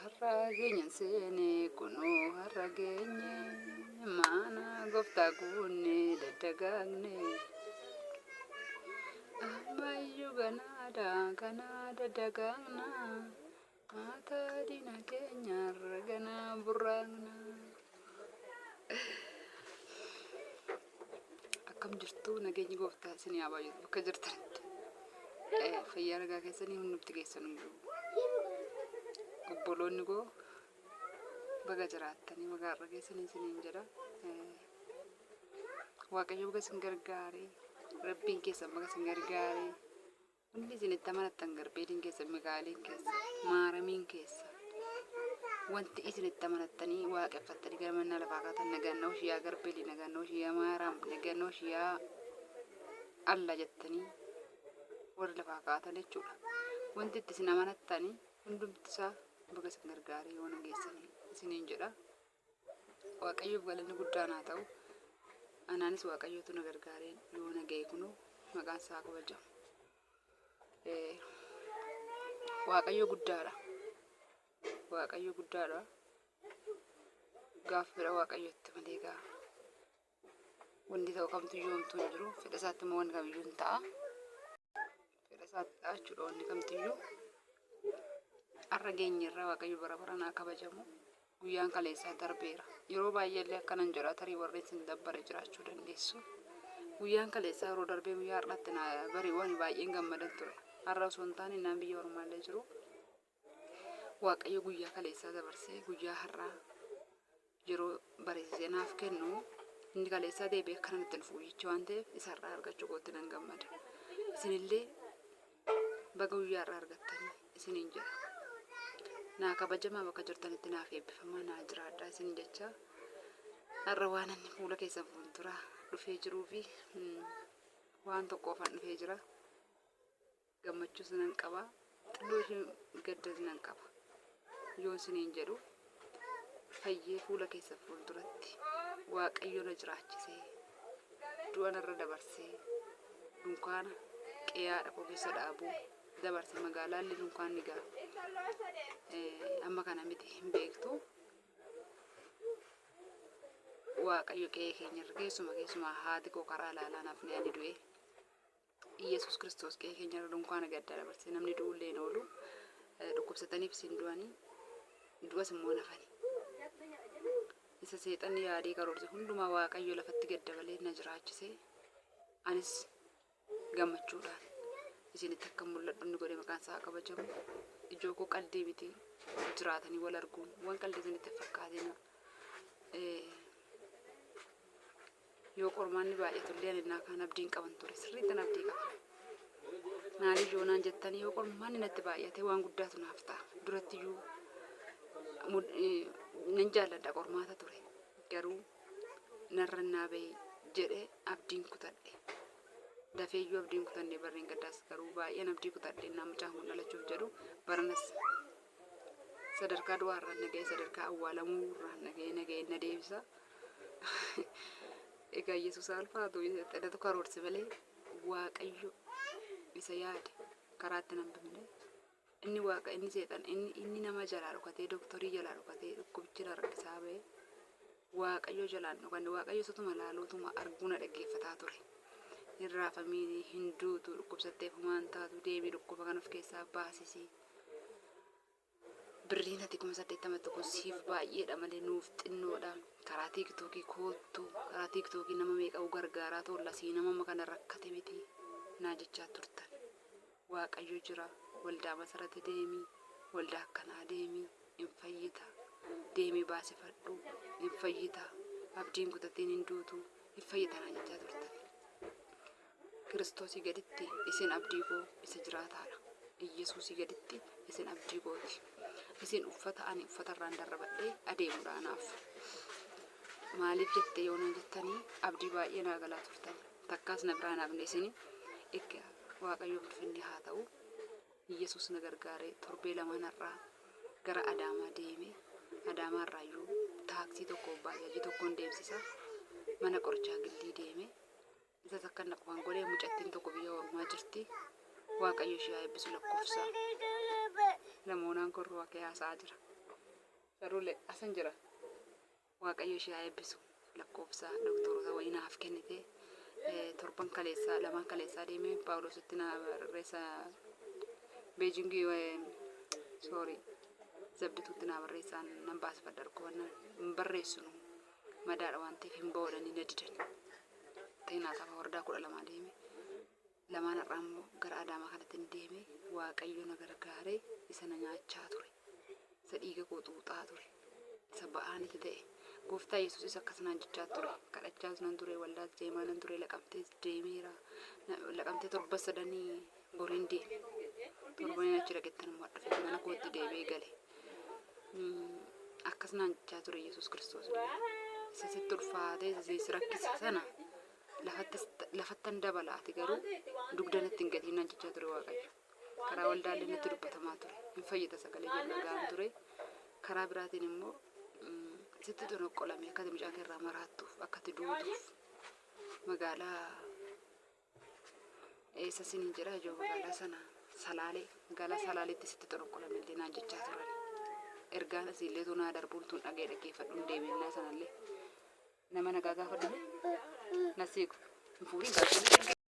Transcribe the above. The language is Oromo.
Har'a geenyen seene kunoo har'a geenye mana gooftaa guunne daddagaagne. Ammayyuu ganaadha ganaa daddagaagna mataa diina keenyarra ganaa burraaqna. Akkam jirtu nageenyi gooftaa isin haa baay'atu bakka jirtanitti. Fayyaa nagaa keessanii hundumti keessan iyyuu. Obboloonni koo baga jiraattanii baga har'a geessanii isiniin jedha. Waaqayyo baga isin gargaare. Rabbiin keessan baga isin gargaare. Wanni isin itti amanattan Garbeeliin keessa, Mikaa'eliin keessa, Maaramiin keessa. Wanti isin itti amanattanii waaqeffattanii gara mannaa lafaa kaatan nagannoosh yaa Garbeelii, nagannoosh yaa Maaraam, nagannoosh yaa Alla jettanii warri lafaa kaatan jechuudha. Wanti itti isin amanattanii hundumti isaa baga isin gargaaree yoo nageessanii isiniin jedha. Waaqayyoof galanni guddaan haa ta'u. Anaanis Waaqayyootu na gargaaree yoo na ga'e kunoo maqaan isaa haa kabajamu. Waaqayyo guddaadha. Waaqayyo guddaadha. Gaafa fedha Waaqayyootti malee gaa wanti ta'u kamtu iyyuu homtuu hin jiru. Fedha isaatti immoo wanti kamiyyuu hin ta'a. Fedha isaatti ta'a jechuudha wanti kamtiyyuu. Har'a geenyerra Waaqayyo bara baraan haa kabajamu. Guyyaan kaleessaa darbeera. Yeroo baay'ee illee akkanan jedha tarii warri isin dabbare jiraachuu dandeessu. Guyyaan kaleessaa yeroo darbee guyyaa har'aatti na bari'u ani baay'een gammadan ture. Har'a osoo hin taane naan biyya ormaallee jiru. Waaqayyo guyyaa kaleessaa dabarsee guyyaa har'aa yeroo bareessisee naaf kennu inni kaleessaa deebi'ee akkana natti dhufu guyyichi waan ta'eef isa har'aa argachuu kootti nan gammada. Isinillee baga guyyaa har'aa argattanii isiniin jedha. Naa kabajamaa bakka jirtanitti naaf eebbifamaa naa jiraadhaa isin jecha har'a waan inni fuula keessan fuuldura dhufee jiruu fi waan tokkoofan dhufee jira. Gammachuus nan qaba xinnoo ishee gaddas nan qaba. Yoon isiniin jedhu fayyee fuula keessan fuulduratti Waaqayyo na jiraachisee du'a narra dabarsee dunkaana qe'ee haadha koo keessa dhaabuu dabarse magaalaallee dunkaanni gaa amma kana miti hin beektu. Waaqayyo qe'ee keenya irra keessuma keessumaa haati koo karaa ilaalaa nafni ani du'e Iyyasuus Kiristoos qe'ee keenya irra dunkaana gaddaa dabarse namni du'ullee hin oolu dhukkubsataniif isin du'anii du'as immoo hin hafani. Isa seexanni yaadee karoorse hundumaa Waaqayyo lafatti gad dabalee na jiraachise anis gammachuudhaan isinitti akka mul'adhu inni godhe maqaan isaa haa kabajamu. Ijoo koo qaldii miti jiraatanii wal arguun waan qaldii isinitti hin fakkaatina. Yoo qormaanni baay'atu illee ani innaa kaan abdiin qaban ture. Sirriittan abdii qaba. Maaliif yoo naan jettanii yoo qormaanni natti baay'ate waan guddaatu naaf ta'a. Durattiyyuu nan jaalladha qormaata ture. Garuu narra naa bahe jedhe abdiin kutadhe. Dafeeyyuu abdiin kutanne barreen gaddaas garuu baay'een abdii kutadhe innaa mucaan kun dhalachuuf jedhu baranas sadarkaa du'aa irraan na ga'e sadarkaa awwaalamuu irraan na ga'e na ga'e na deebisa. Egaa Yesuus alfaatu xinatu karoorse malee Waaqayyo isa yaade karaatti nan bifne. Inni waaqa inni seexan inni inni nama jalaa dhokatee doktorii jalaa dhokatee dhukkubichi na rakkisaa ba'e Waaqayyo jalaan dhokanne Waaqayyo isatuma laaluutuma arguu na dhaggeeffataa ture. Hin raafamiini hin duutu dhukkubsatteef homaan taatu deemii dhukkuba kan of keessaa baasisi. Birriin ati 80,000 kun siif baay'eedha malee nuuf xinnoodha. Karaa tiiktookii koottu karaa tiiktookii nama meeqa gargaaraa toolla sii nama amma kana rakkate miti naa jechaa turtan. Waaqayyo jira waldaa masarati deemi waldaa akkanaa deemi hin fayyita deemi baasifadhu hin fayyita abdiin kutatiin hin duutu hin fayyita naa jechaa turtan. Kiristoosii gaditti isin abdii koo isa jiraataadha. Iyyasuusii gaditti isin abdii kooti. Isin uffata ani uffata irraan darrabadhee adeemudha anaaf. Maaliif jette yoo naan jettanii abdii baay'ee naa galaa turtan. Takkaas na biraa hin hafne isini. Egaa Waaqayyoof ulfinni haa ta'u. Iyyasuus na gargaaree torbee lamaan har'aa gara Adaamaa deeme. Adaamaa irraayyuu taaksii tokko baajaajii tokkoon deemsisa. Mana qorichaa Gillii deeme. Isas akka naqu kan godhe mucattiin tokko biyya ormaa jirti. Waaqayyo ishee haa eebbisu lakkoofsa. Namoonaan korroo akka haasa'aa jira. Saruulee asan jira. Waaqayyo ishee haa eebbisu. Lakkoofsa doktoroota wayii naaf kennite. Torban kaleessaa lamaan kaleessaa deemee Paawuloositti na barreessa Beejingii, sorry, Zabdituutti naa barreessaan nan baasifadha dhukkubannaan hin barreessinu madaadha waan ta'eef hin ba'uudhanii na didan. Teenaa tapha wardaa 12 deeme. Lamaan har'aa immoo gara Adaamaa kanatti hin deeme. Waaqayyo na gargaaree isa na nyaachaa ture. Isa dhiiga koo xuuxaa ture. Isa ba'aan itti ta'e. Gooftaa Yesuusis akkas naan jechaa ture. Kadhachaas nan ture, waldaas deemaa nan ture, Laqamtees deemeera. Laqamtee torba sadanii boriin deeme. Torbaniin achi dhaqettan immoo dhufe mana kootti deebi'ee gale. Akkas naan jechaa ture Yesuus Kiristoos illee. Isa sitti ulfaatee isa si rakkise sana lafattan dabala, ati garuu dugda natti hin gatiin naan jechaa ture Waaqayyo. Karaa waldaallee natti dubbatamaa ture. Hin fayyita sagalee jedhu dhaga'an ture. Karaa biraatiin immoo sitti xonqolame akka ati mucaa kee irraa maraattuuf, akka ati duutuuf, magaalaa eessa siniin jedha ijoo, magaalaa sana Salaalee, magaalaa Salaaleetti sitti xonqolame illee naan jechaa turan. Ergaan asiillee tunaa darbuun tun dhagee dhaggeeffadhuun deemennaa sanallee nama nagaa gaafadhu na siiqu hin fuudhin gaafadhu.